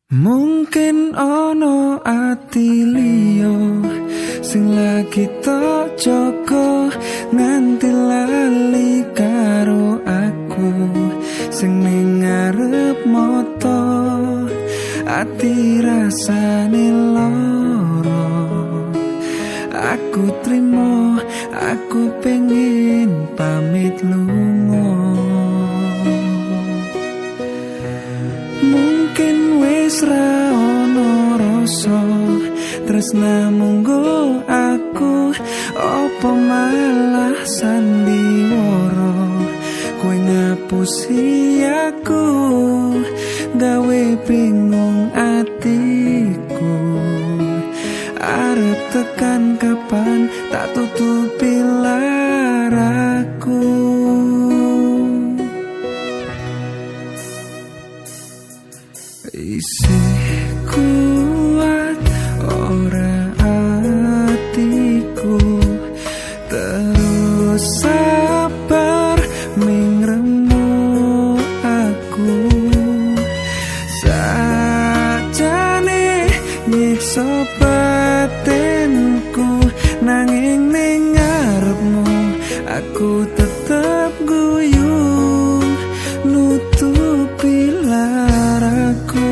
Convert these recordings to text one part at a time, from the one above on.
Mungkin ono ati liya sing lagi tok jaga nganti lali karo aku sing ning ngarep mata ati rasane lara. Aku trimo, aku pengen pamit lunga. Mungkin wis ra ono rasa tresnamu nggo aku, opo malah sandiwara kowe ngapusi aku gawe bingung atiku. Arep tekan kapan tak tutupi laraku. Isih kuat ora atiku, terus sabar mingremu aku. Sajane nyiksa batinku, nanging ning ngarepmu aku tetep guyu nutupi laraku.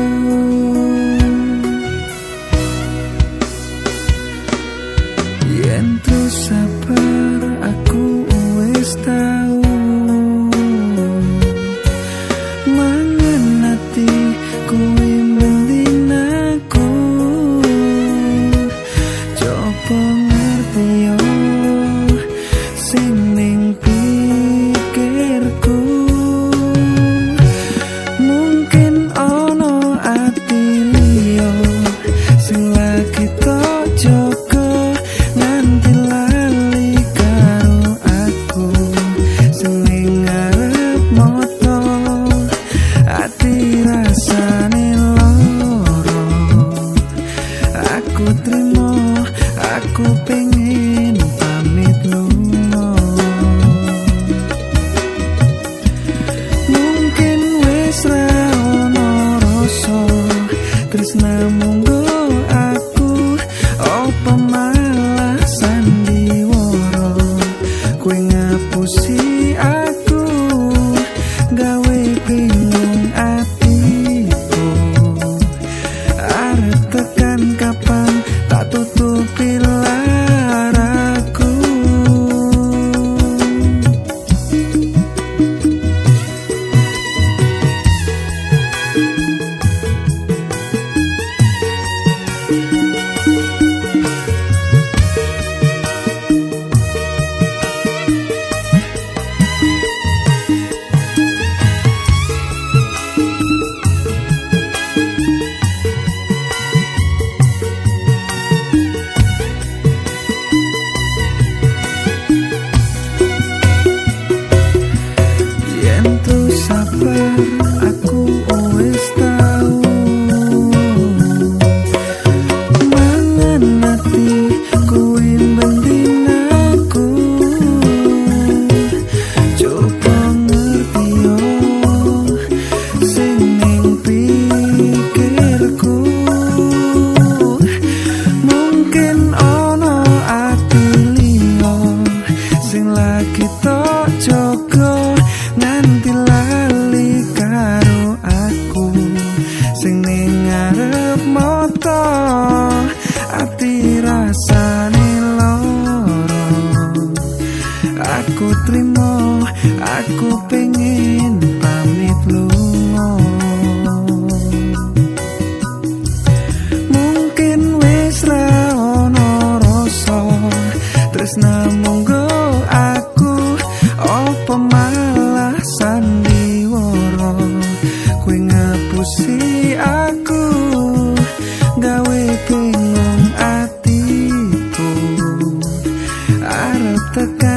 Yen terus sabar aku wis tau mangan ati kuwi mendinaku. Coba ngerti yo sing ning pikirku. Mungkin ono ati liya sing lagi tok jaga nganti lali karo aku sing ning ngarep mata ati rasane lara. Aku trimo, aku pengen pamit lunga. Mungkin wis ra ono rasa tresnamu nggo aku, opo malah sandiwara kowe ngapusi aku gawe bingung atiku. Arep tekan kapan tak tutupi laraku. Yen terus sabar aku wis tau mangan ati kuwi bendinaku. Coba ngerti yo sing ning pikirku. Mungkin ono ati liya sing lagi tok jaga nganti lali karo aku sing ning ngarep mata ati rasane lara. Aku trimo, aku pengen pamit lunga. Mungkin wis ra ono rasa tresnamu nggo aku, opo malah sandiwara kowe ngapusi aku gawe bingung atiku. Arep tekan